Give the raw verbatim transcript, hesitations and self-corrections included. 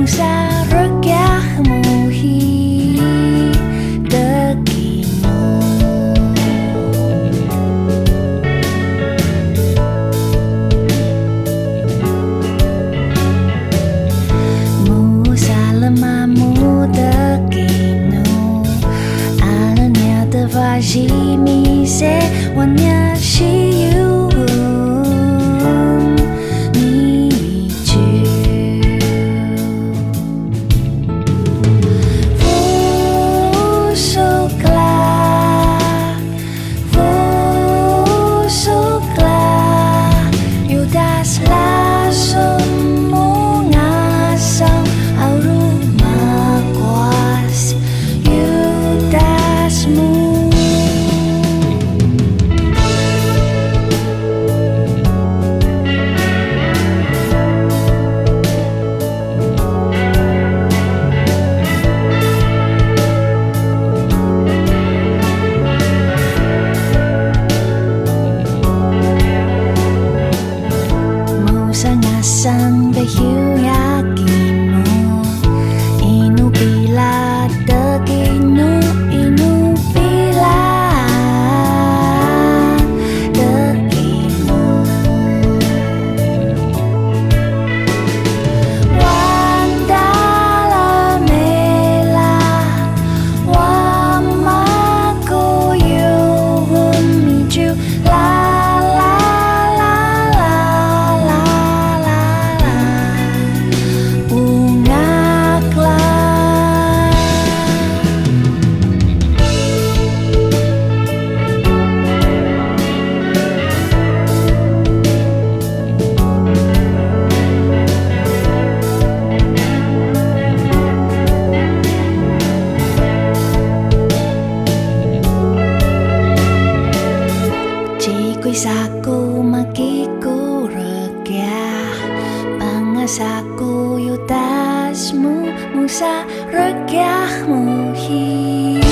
Musa rkyax mu hi tkinu. Musa lma mu tkinu. Alan nya tvaji mise wan nya siyun. Vusukla, vusukla, Yudas lasun mu ngasang aru makwas Yudas mu. Musa ngasang bhyu yaki mu. Inu pila tkinu, inu pila tkinu. Wan tala mela, wan mako yugun miju. La la la la la la, ungak la. Cikuy saku maki ku rkyax, panga saku Yudas mu, Musa rkyax mu hi.